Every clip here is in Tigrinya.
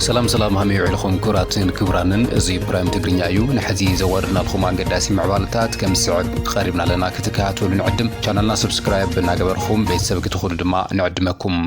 ሰላም ሰላም፣ ሃመይ ውዒልኹም ክቡራትን ክቡራንን። እዚ ፕራይም ትግርኛ እዩ። ንሕዚ ዘዋድናልኩም ኣገዳሲ ምዕባለታት ከም ዝስዕብ ቀሪብና ኣለና፣ ክትከታተሉ ንዕድም። ቻናልና ሰብስክራይብ እናገበርኩም ቤተሰብ ክትኾኑ ድማ ንዕድመኩም።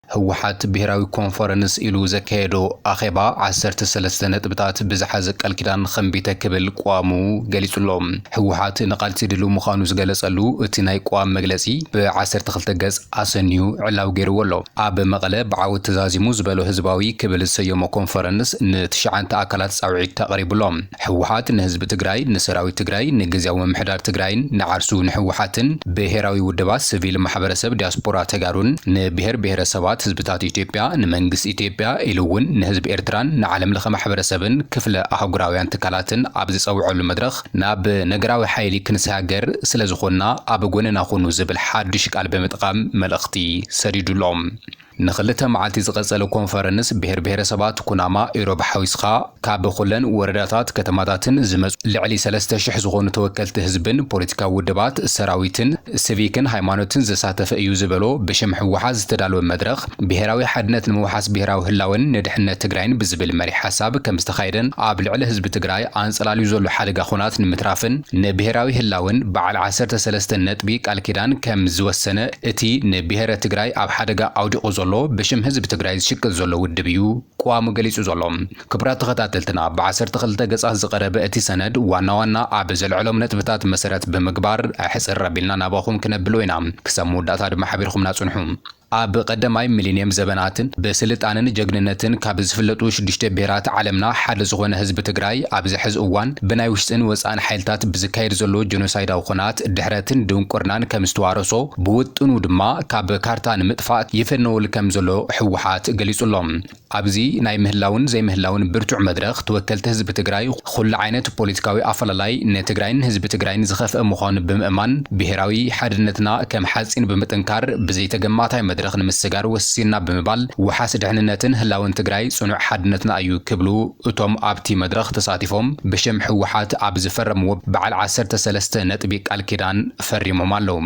ህወሓት ብሄራዊ ኮንፈረንስ ኢሉ ዘካየዶ ኣኼባ ዓሰርተ ሰለስተ ነጥብታት ብዝሓዘ ቃል ኪዳን ኸንቢተ ክብል ቅዋሙ ገሊጹ ኣሎ። ህወሓት ንቃልሲ ድሉው ምዃኑ ዝገለጸሉ እቲ ናይ ቅዋም መግለጺ ብ ዓሰርተ ክልተ ገጽ ኣሰንዩ ዕላዊ ገይርዎ ኣሎ። ኣብ መቐለ ብዓወት ተዛዚሙ ዝበሎ ህዝባዊ ክብል ዝሰየሞ ኮንፈረንስ ንትሽዓንተ ኣካላት ጻውዒት ኣቕሪቡ ኣሎ። ህወሓት ንህዝቢ ትግራይ፣ ንሰራዊት ትግራይ፣ ንግዝያዊ ምምሕዳር ትግራይን ንዓርሱ ንህወሓትን ብሄራዊ ውድባት፣ ሲቪል ማሕበረሰብ፣ ዲያስፖራ ተጋሩን ንብሄር ብሄረሰባት ህዝብታት ኢትዮጵያ፣ ንመንግስቲ ኢትዮጵያ ኢሉ እውን ንህዝቢ ኤርትራን ንዓለም ለኸ ማሕበረሰብን ክፍለ ኣህጉራውያን ትካላትን ኣብ ዝጸውዐሉ መድረኽ ናብ ነገራዊ ሓይሊ ክንሰጋገር ስለ ዝኾንና ኣብ ጎንና ኩኑ ዝብል ሓዱሽ ቃል ብምጥቃም መልእኽቲ ሰዲዱ ኣሎ። ንኽልተ መዓልቲ ዝቐጸለ ኮንፈረንስ ብሄር ብሄረሰባት ኩናማ ኢሮብ ሓዊስኻ ካብ ኩለን ወረዳታት ከተማታትን ዝመጹ ልዕሊ ሰለስተ ሽሕ ዝኾኑ ተወከልቲ ህዝብን ፖለቲካዊ ውድባት ሰራዊትን ሲቪክን ሃይማኖትን ዘሳተፈ እዩ ዝበሎ ብሽም ህወሓት ዝተዳለወ መድረኽ ብሄራዊ ሓድነት ንምውሓስ ብሄራዊ ህላወን ንድሕነት ትግራይን ብዝብል መሪሕ ሓሳብ ከም ዝተኻየደን ኣብ ልዕሊ ህዝቢ ትግራይ ኣንጸላልዩ ዘሎ ሓደጋ ኹናት ንምትራፍን ንብሄራዊ ህላወን በዓል ዓሰርተ ሰለስተ ነጥቢ ቃል ኪዳን ከም ዝወሰነ እቲ ንብሄረ ትግራይ ኣብ ሓደጋ ኣውዲቑ ዘሎ ብሽም ህዝቢ ትግራይ ዝሽቅጥ ዘሎ ውድብ እዩ ቅዋሙ ገሊጹ ዘሎ። ክቡራት ተኸታተልትና፣ ብ ዓሰርተ ክልተ ገጻት ዝቐረበ እቲ ሰነድ ዋና ዋና ኣብ ዘልዕሎም ነጥብታት መሰረት ብምግባር ሕጽር ኣቢልና ናባኹም ክነብሎ ኢና። ክሳብ መወዳእታ ድማ ሓቢርኹምና ጽንሑ። ኣብ ቀዳማይ ሚሊንየም ዘበናትን ብስልጣንን ጀግንነትን ካብ ዝፍለጡ ሽዱሽተ ብሄራት ዓለምና ሓደ ዝኾነ ህዝቢ ትግራይ ኣብዚ ሕዚ እዋን ብናይ ውሽጥን ወጻእን ሓይልታት ብዝካየድ ዘሎ ጀኖሳይዳዊ ኹናት ድሕረትን ድንቁርናን ከም ዝተዋረሶ ብውጥኑ ድማ ካብ ካርታ ንምጥፋእ ይፈነወሉ ከም ዘሎ ህወሓት ገሊጹ ኣሎ። ኣብዚ ናይ ምህላውን ዘይምህላውን ብርቱዕ መድረኽ ተወከልቲ ህዝቢ ትግራይ ኩሉ ዓይነት ፖለቲካዊ ኣፈላላይ ንትግራይን ህዝቢ ትግራይን ዝኸፍአ ምዃኑ ብምእማን ብሄራዊ ሓድነትና ከም ሓፂን ብምጥንካር ብዘይተገማታይ መድረኽ ንምስጋር ወሲንና ብምባል ወሓስ ድሕንነትን ህላውን ትግራይ ፅኑዕ ሓድነትና እዩ ክብሉ እቶም ኣብቲ መድረኽ ተሳቲፎም ብሽም ህወሓት ኣብ ዝፈረምዎ በዓል ዓሰርተ ሰለስተ ነጥቢ ቃል ኪዳን ፈሪሞም ኣለዉ።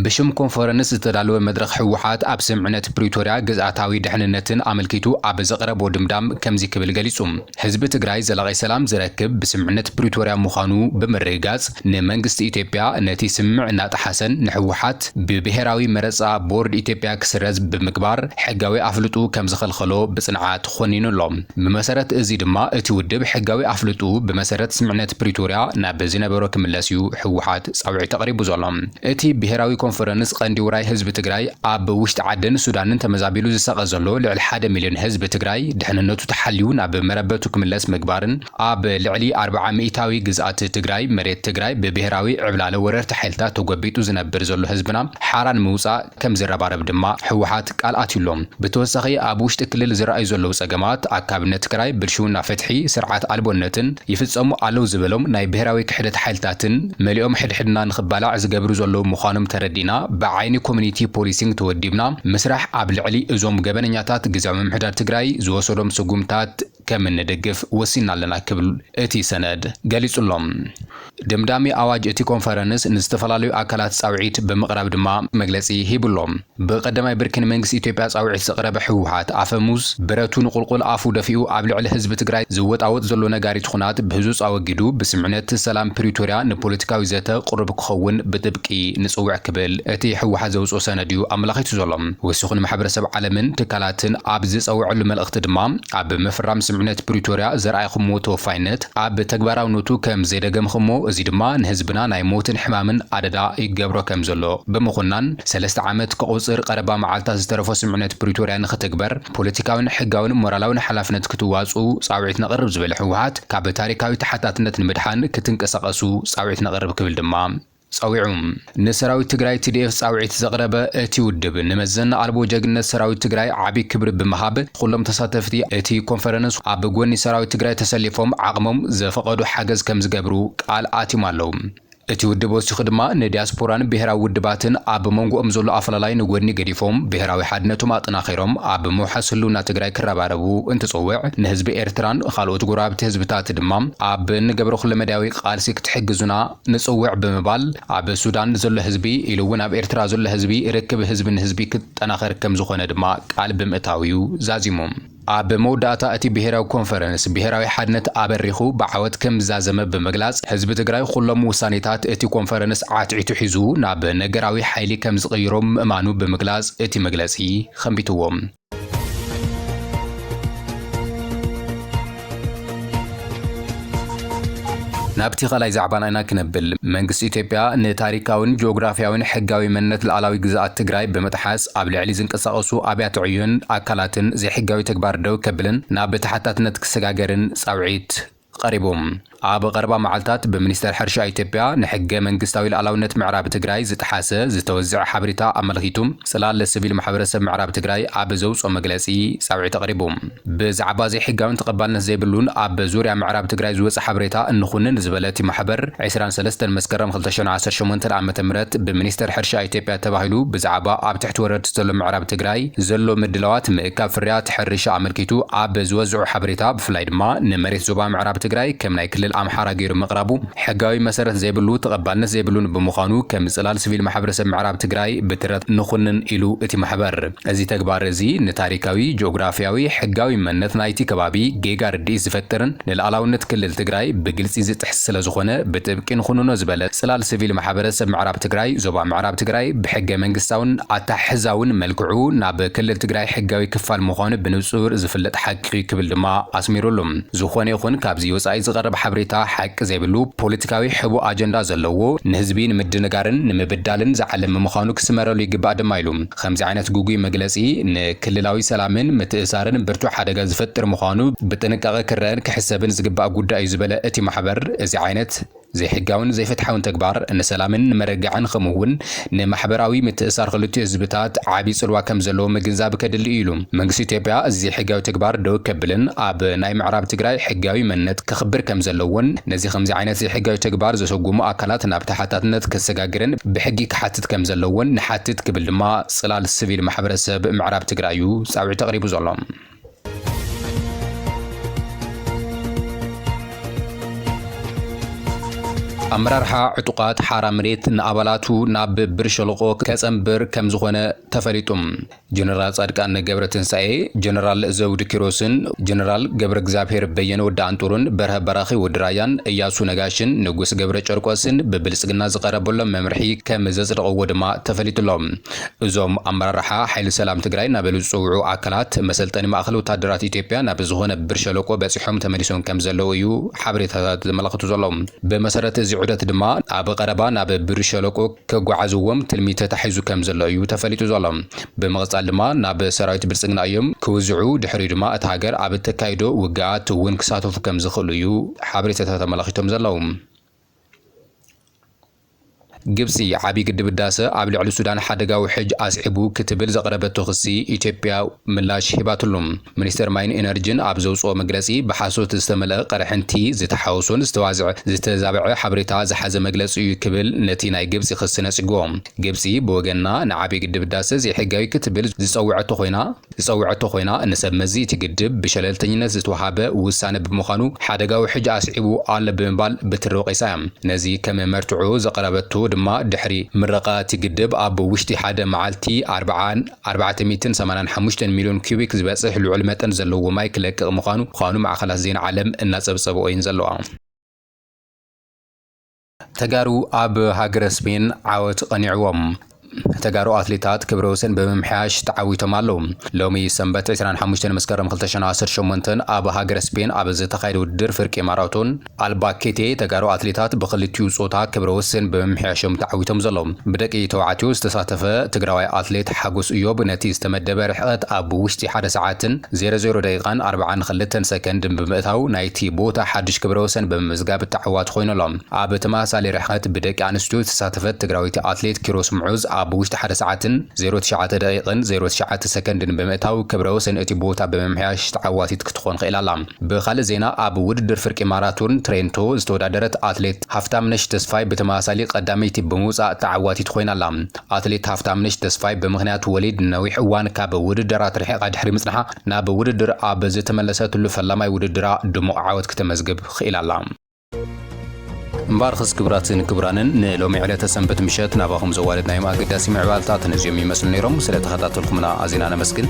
ብሽም ኮንፈረንስ ዝተዳለወ መድረኽ ህወሓት ኣብ ስምዕነት ፕሪቶርያ ግዝኣታዊ ድሕንነትን ኣመልኪቱ ኣብ ዘቕረቦ ድምዳም ከምዚ ክብል ገሊጹ። ህዝቢ ትግራይ ዘላቒ ሰላም ዝረክብ ብስምዕነት ፕሪቶርያ ምዃኑ ብምርግጋጽ፣ ንመንግስቲ ኢትዮጵያ ነቲ ስምምዕ እናጠሓሰን ንህወሓት ብብሄራዊ መረጻ ቦርድ ኢትዮጵያ ክስረዝ ብምግባር ሕጋዊ ኣፍልጡ ከም ዝኸልኸሎ ብጽንዓት ኮኒኑ ኣሎ። ብመሰረት እዚ ድማ እቲ ውድብ ሕጋዊ ኣፍልጡ ብመሰረት ስምዕነት ፕሪቶርያ ናብ ዝነበሮ ክምለስ እዩ ህወሓት ጻውዒት ኣቕሪቡ ዘሎ። እቲ ብሄራዊ ኮንፈረንስ ቀንዲ ውራይ ህዝቢ ትግራይ ኣብ ውሽጢ ዓድን ሱዳንን ተመዛቢሉ ዝሳቐ ዘሎ ልዕሊ ሓደ ሚልዮን ህዝቢ ትግራይ ድሕንነቱ ተሓልዩ ናብ መረበቱ ክምለስ ምግባርን ኣብ ልዕሊ ኣርብዓ ሚእታዊ ግዝኣት ትግራይ መሬት ትግራይ ብብሄራዊ ዕብላለ ወረርቲ ሓይልታት ተጎቢጡ ዝነብር ዘሎ ህዝብና ሓራ ንምውፃእ ከም ዝረባረብ ድማ ህወሓት ቃል ኣትዩ ኣሎ። ብተወሳኺ ኣብ ውሽጢ ክልል ዝረኣዩ ዘለዉ ጸገማት ኣካብነት ክራይ፣ ብልሽውና ፍትሒ፣ ስርዓት ኣልቦነትን ይፍጸሙ ኣለዉ ዝበሎም ናይ ብሄራዊ ክሕደት ሓይልታትን መሊኦም ሕድሕድና ንኽባላዕ ዝገብሩ ዘለዉ ምዃኖም ተረዲእና ብዓይኒ ኮሚኒቲ ፖሊሲንግ ተወዲብና ምስራሕ ኣብ ልዕሊ እዞም ገበነኛታት ግዝያዊ ምምሕዳር ትግራይ ዝወሰዶም ስጉምታት ከም እንደግፍ ወሲና ኣለና ክብል እቲ ሰነድ ገሊጹ ኣሎ። ደምዳሚ ኣዋጅ እቲ ኮንፈረንስ ንዝተፈላለዩ ኣካላት ጻውዒት ብምቕራብ ድማ መግለጺ ሂቡ ኣሎ። ብቐዳማይ ብርኪ ንመንግስቲ ኢትዮጵያ ጻውዒት ዘቕረበ ህወሓት ኣፈሙዝ ብረቱ ንቑልቁል ኣፉ ደፊኡ ኣብ ልዕሊ ህዝቢ ትግራይ ዝወጣወጥ ዘሎ ነጋሪት ኹናት ብህዙጽ ኣወጊዱ ብስምምዕነት ሰላም ፕሪቶርያ ንፖለቲካዊ ዘተ ቅሩብ ክኸውን ብጥብቂ ንጽውዕ ክብል እቲ ህወሓት ዘውፅኦ ሰነድ እዩ ኣመላኺቱ ዘሎ። ወሲኹ ንማሕበረሰብ ዓለምን ትካላትን ኣብ ዝጸውዐሉ መልእኽቲ ድማ ኣብ ምፍራም ስምምዕነት ፕሪቶርያ ዘርኣይኹምዎ ተወፋይነት ኣብ ተግባራውነቱ ከም ዘይደገምኹሞ፣ እዚ ድማ ንህዝብና ናይ ሞትን ሕማምን ኣደዳ ይገብሮ ከም ዘሎ ብምኹናን ሰለስተ ዓመት ከቑጽር ቀረባ መዓልታት ዝተረፎ ስምምዕነት ፕሪቶርያ ንኽትግበር ፖለቲካውን ሕጋውን ሞራላውን ሓላፍነት ክትዋፅኡ ጻውዒት ነቕርብ ዝበለ ህወሓት ካብ ታሪካዊ ተሓታትነት ንምድሓን ክትንቀሳቐሱ ጻውዒት ነቕርብ ክብል ድማ ጸዊዑ። ንሰራዊት ትግራይ ቲ ዲ ኤፍ ጻውዒት ዘቕረበ እቲ ውድብ ንመዘና ኣልቦ ጀግንነት ሰራዊት ትግራይ ዓቢ ክብሪ ብምሃብ ኩሎም ተሳተፍቲ እቲ ኮንፈረንስ ኣብ ጎኒ ሰራዊት ትግራይ ተሰሊፎም ዓቕሞም ዘፈቐዶ ሓገዝ ከም ዝገብሩ ቃል ኣትዮም ኣለዉ። እቲ ውድብ ወሲኹ ድማ ንዲያስፖራን ብሄራዊ ውድባትን ኣብ መንጎኦም ዘሎ ኣፈላላይ ንጎድኒ ገዲፎም ብሄራዊ ሓድነቶም ኣጠናኺሮም ኣብ ምውሓስ ህልውና ትግራይ ክረባረቡ እንትጽውዕ ንህዝቢ ኤርትራን ካልኦት ጎረባብቲ ህዝብታት ድማ ኣብ እንገብሮ ኩለመዳያዊ ቃልሲ ክትሕግዙና ንጽውዕ ብምባል ኣብ ሱዳን ዘሎ ህዝቢ ኢሉ እውን ኣብ ኤርትራ ዘሎ ህዝቢ ርክብ ህዝቢ ንህዝቢ ክጠናኸር ከም ዝኾነ ድማ ቃል ብምእታው እዩ ዛዚሙ። ኣብ መወዳእታ እቲ ብሄራዊ ኮንፈረንስ ብሄራዊ ሓድነት ኣበሪኹ ብዓወት ከም ዝዛዘመ ብምግላጽ፣ ህዝቢ ትግራይ ኩሎም ውሳኔታት እቲ ኮንፈረንስ ዓትዒቱ ሒዙ ናብ ነገራዊ ሓይሊ ከም ዝቕይሮ ምእማኑ ብምግላጽ እቲ መግለጺ ኸንቢትዎም። ናብቲ ካልኣይ ዛዕባና ኢና ክነብል። መንግስቲ ኢትዮጵያ ንታሪካውን ጂኦግራፊያውን ሕጋዊ መንነት ሉዓላዊ ግዝኣት ትግራይ ብምጥሓስ ኣብ ልዕሊ ዝንቀሳቐሱ ኣብያተ ዕዮን ኣካላትን ዘይሕጋዊ ተግባር ደው ከብልን ናብ ተሓታትነት ክሰጋገርን ጻውዒት ቀሪቡ። ኣብ ቀረባ መዓልታት ብሚኒስተር ሕርሻ ኢትዮጵያ ንሕገ መንግስታዊ ሉዓላውነት ምዕራብ ትግራይ ዝጠሓሰ ዝተወዝዐ ሓበሬታ ኣመልኪቱ፣ ጽላል ሲቪል ማሕበረሰብ ምዕራብ ትግራይ ኣብ ዘውፅኦ መግለፂ ጻውዒት ኣቕሪቡ። ብዛዕባ ዘይሕጋውን ተቐባልነት ዘይብሉን ኣብ ዙርያ ምዕራብ ትግራይ ዝወፀ ሓበሬታ እንኹንን ዝበለ እቲ ማሕበር፣ ዕስራን ሰለስተን መስከረም ክልተ ሽሕን ዓሰርተ ሸሞንተን ዓመተ ምህረት ብሚኒስተር ሕርሻ ኢትዮጵያ ተባሂሉ ብዛዕባ ኣብ ትሕቲ ወረርቲ ዘሎ ምዕራብ ትግራይ ዘሎ ምድላዋት ምእካብ ፍርያት ሕርሻ ኣመልኪቱ ኣብ ዝወዝዑ ሓበሬታ፣ ብፍላይ ድማ ንመሬት ዞባ ምዕራብ ትግራይ ከም ናይ ክልል ኣምሓራ ገይሩ ምቕራቡ ሕጋዊ መሰረት ዘይብሉ፣ ተቐባልነት ዘይብሉን ብምዃኑ፣ ከም ጽላል ሲቪል ማሕበረሰብ ምዕራብ ትግራይ ብትረት ንኹንን ኢሉ እቲ ማሕበር። እዚ ተግባር እዚ ንታሪካዊ፣ ጂኦግራፊያዊ፣ ሕጋዊ መንነት ናይቲ ከባቢ ጌጋ ርድኢት ዝፈጥርን ንሉዓላውነት ክልል ትግራይ ብግልጺ ዝጥሕስ ስለ ዝኾነ ብጥብቂ ንኹንኖ ዝበለ ጽላል ሲቪል ማሕበረሰብ ምዕራብ ትግራይ፣ ዞባ ምዕራብ ትግራይ ብሕገ መንግስታውን ኣታሕዛውን መልክዑ ናብ ክልል ትግራይ ሕጋዊ ክፋል ምዃኑ ብንጹር ዝፍለጥ ሓቂ ክብል ድማ ኣስሚሩሉ። ዝኾነ ይኹን ካብዚ ወጻኢ ዝቐርብ ሓበሬታ ሓቂ ዘይብሉ ፖለቲካዊ ሕቡእ ኣጀንዳ ዘለዎ ንህዝቢ ንምድንጋርን ንምብዳልን ዝዓለመ ምዃኑ ክስመረሉ ይግባእ ድማ ኢሉ። ከምዚ ዓይነት ግጉይ መግለጺ ንክልላዊ ሰላምን ምትእሳርን ብርቱዕ ሓደጋ ዝፈጥር ምዃኑ ብጥንቃቐ ክረአን ክሕሰብን ዝግባእ ጉዳይ እዩ ዝበለ እቲ ማሕበር፣ እዚ ዓይነት ዘይሕጋውን ዘይፍትሓውን ተግባር ንሰላምን ንመረጋዕን ከምኡ እውን ንማሕበራዊ ምትእሳር ክልቲኡ ህዝብታት ዓቢ ጽልዋ ከም ዘለዎ ምግንዛብ ከድሊ እዩ ኢሉ። መንግስቲ ኢትዮጵያ እዚ ዘይሕጋዊ ተግባር ደው ከብልን ኣብ ናይ ምዕራብ ትግራይ ሕጋዊ መንነት ክኽብር ከም ዘለዎን ነዚ ከምዚ ዓይነት ዘይሕጋዊ ተግባር ዘሰጉሙ ኣካላት ናብ ተሓታትነት ከሰጋግርን ብሕጊ ክሓትት ከም ዘለዎን ንሓትት ክብል ድማ ጽላል ሲቪል ማሕበረሰብ ምዕራብ ትግራይ እዩ ጻውዒት ኣቕሪቡ ዘሎ። ኣመራርሓ ዕጡቓት ሓራ መሬት ንኣባላቱ ናብ ብር ሸለቆ ከጸንብር ከም ዝኾነ ተፈሊጡ። ጀነራል ጻድቃን ገብረትንሳኤ፣ ጀነራል ዘውዱ ኪሮስን ጀነራል ገብረ እግዚኣብሔር በየነ ወዲ ኣንጡሩን በርሀ በራኺ ወዲ ራያን እያሱ ነጋሽን ንጉስ ገብረ ጨርቆስን ብብልጽግና ዝቐረበሎም መምርሒ ከም ዘጽደቕዎ ድማ ተፈሊጡ ኣሎ። እዞም ኣመራርሓ ሓይሊ ሰላም ትግራይ እናበሉ ዝፅውዑ ኣካላት መሰልጠኒ ማእኸል ወታደራት ኢትዮጵያ ናብ ዝኾነ ብር ሸለቆ በፂሖም ተመሊሶም ከም ዘለዉ እዩ ሓበሬታታት ዘመላኽቱ ዘሎ። ብመሰረት እዚ ዑደት ድማ ኣብ ቀረባ ናብ ብር ሸለቆ ከጓዓዝዎም ትልሚ ተታሒዙ ከም ዘሎ እዩ ተፈሊጡ ዘሎ። ብምቕፃል ድማ ናብ ሰራዊት ብልፅግና እዮም ክውዝዑ፣ ድሕሪኡ ድማ እታ ሃገር ኣብ እተካይዶ ውግኣት እውን ክሳተፉ ከም ዝኽእሉ እዩ ሓበሬታታት ኣመላኺቶም ዘለዉ። ግብጺ፣ ዓቢ ግድብ ህዳሰ ኣብ ልዕሊ ሱዳን ሓደጋ ውሕጅ ኣስዒቡ ክትብል ዘቕረበቶ ክሲ ኢትዮጵያ ምላሽ ሂባትሉ። ሚኒስተር ማይን ኤነርጂን ኣብ ዘውጽኦ መግለጺ፣ ብሓሶት ዝተመልአ ቅርሕንቲ ዝተሓወሶን ዝተዋዝዐ፣ ዝተዛብዐ ሓበሬታ ዝሓዘ መግለጺ እዩ ክብል ነቲ ናይ ግብጺ ክሲ ነጺግዎ። ግብጺ ብወገና ንዓቢ ግድብ ህዳሰ ዘይሕጋዊ ክትብል ዝጸውዐቶ ኮይና፣ ዝጸውዐቶ ኮይና፣ ንሰብ መዚ እቲ ግድብ ብሸለልተኝነት ዝተወሃበ ውሳነ ብምዃኑ ሓደጋ ውሕጅ ኣስዒቡ ኣሎ ብምባል ብትሪ ወቒሳ እያ። ነዚ ከም መርትዖ ዘቕረበቶ ድማ ድሕሪ ምረቓ እቲ ግድብ ኣብ ውሽጢ ሓደ መዓልቲ ኣርባዓን ኣርባዕተ ሚእትን ሰማንያን ሓሙሽተን ሚልዮን ኪዩቢክ ዝበጽሕ ልዑል መጠን ዘለዎ ማይ ክለቅቕ ምዃኑ፣ ምዃኑ ማዕኸናት ዜና ዓለም እናጸብጸብኦ እየን ዘለዋ። ተጋሩ ኣብ ሃገረ ስፔን ዓወት ቐኒዕዎም። ተጋሩ ኣትሌታት ክብረ ወሰን ብምምሕያሽ ተዓዊቶም ኣለዉ። ሎሚ ሰንበት ዕስራን ሓሙሽተን መስከረም ክልተ ሽሕን ዓሰርተ ሸሞንተን ኣብ ሃገረ ስፔን ኣብ ዝተኻየደ ውድድር ፍርቂ ማራቶን ኣልባኬቴ ተጋሩ ኣትሌታት ብኽልቲኡ ጾታ ክብረ ወሰን ብምምሕያሾም ተዓዊቶም ዘለዉ። ብደቂ ተባዕትዮ ዝተሳተፈ ትግራዋይ ኣትሌት ሓጎስ እዮብ ነቲ ዝተመደበ ርሕቐት ኣብ ውሽጢ ሓደ ሰዓትን ዜሮ ዜሮ ደቂቓን ኣርባዓን ክልተን ሰከንድን ብምእታው ናይቲ ቦታ ሓድሽ ክብረ ወሰን ብምምዝጋብ ተዓዋቲ ኮይኑ ኣሎ። ኣብ ተመሳሳሊ ርሕቐት ብደቂ ኣንስትዮ ዝተሳተፈት ትግራዊት ኣትሌት ኪሮስ ምዑዝ ኣብ ውሽጢ ሓደ ሰዓትን ዜሮ ትሽዓተ ደቂቕን ዜሮ ትሽዓተ ሰከንድን ብምእታው ክብረ ወሰን እቲ ቦታ ብምምሕያሽ ተዓዋቲት ክትኾን ክኢላ ኣላ። ብኻልእ ዜና፣ ኣብ ውድድር ፍርቂ ማራቶን ትሬንቶ ዝተወዳደረት ኣትሌት ሃፍታምነሽ ተስፋይ ብተመሳሳሊ ቀዳመይቲ ብምውጻእ ተዓዋቲት ኮይና ኣላ። ኣትሌት ሃፍታምነሽ ተስፋይ ብምኽንያት ወሊድ ነዊሕ እዋን ካብ ውድድራት ርሒቓ ድሕሪ ምጽንሓ፣ ናብ ውድድር ኣብ ዝተመለሰትሉ ፈላማይ ውድድራ ድሙቕ ዓወት ክተመዝግብ ክኢላ ኣላ። እምበኣር ኸስ ክቡራትን ክቡራንን ንሎሚ ዕለተ ሰንበት ምሸት ናባኹም ዘዋደድናዮም ኣገዳሲ ምዕባለታት ነዚኦም ይመስሉ ነይሮም። ስለ ተኸታተልኩምና ኣዚና ነመስግን።